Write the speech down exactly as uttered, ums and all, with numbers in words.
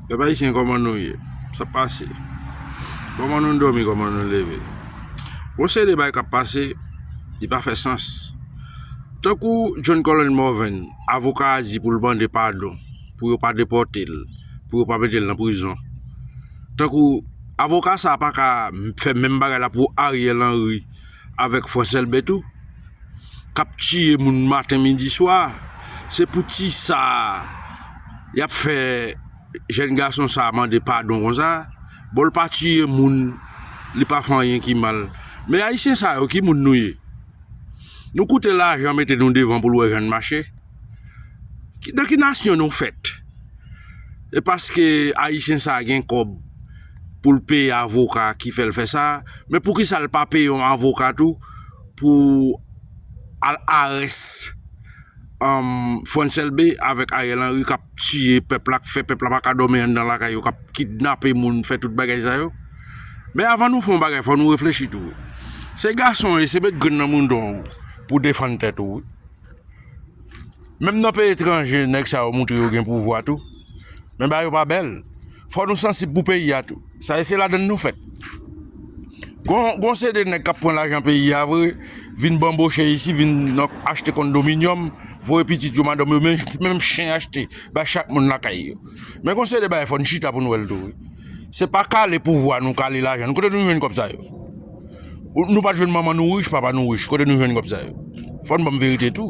Pèp ayisyen, kòman nou ye? Sa pase? Kòman nou dòmi? Kòman nou leve? Bon, se de bagay k ap pase, li pa fè sans. Tankou John Colin Morvan, avoka a di pou l mande padon, pou yo pa depòte l, pou yo pa mete l nan prizon. Tankou avoka sa a pa ka fè menm bagay la pou Ariel Henry avèk Frantz Elbé tou, k ap tiye moun maten, midi, swa. Se pou ti sa y ap fè jèn gason sa a mande padon konsa? Bon, l pa tiye moun, li pa fè anyen ki mal. Men ayisyen sa yo, ki moun nou ye? Nou koute lajan mete nou devan pou l wè jan n mache? Ki, nan ki nasyon nou fèt? E paske ayisyen sa a gen kòb pou l peye avoka ki fè l fè sa, men poukisa l pa peye yon avoka tou pou al arès um, Frantz Elbé avèk Ariel Henry k ap tiye pèp la, k fè pèp la pa ka dòmi anndan lakay yo, k ap kidnape moun, fè tout bagay sa yo? Men avan nou fè yon bagay, fò nou reflechi tou. Se gason e se met grenn nan moudon w pou defann tèt ou, wi. Menm nan peyi etranje, nèg sa yo montre yo gen pouvwa tou. Men bagay yo pa bèl. Fò nou sansib pou peyi a tou. Sa e se ladann nou fèt. Gon, gon seri de nèg k ap pran lajan peyi a vre, vin banboche isi, vin nan achte kondominyòm, voye pitit yo, madanm yo, menm, menm chen achte, bay chak moun lakay yo. Men gon seri de bagay fò n chita pou n wè l tou, wi. Se pa kale pouvwa nou kale lajan nou. Kote nou jwenn kòb sa yo? Ou, nou pa t jwenn manman nou rich, papa nou rich. Kote nou jwenn kòb sa yo? Fò n ban m verite tou.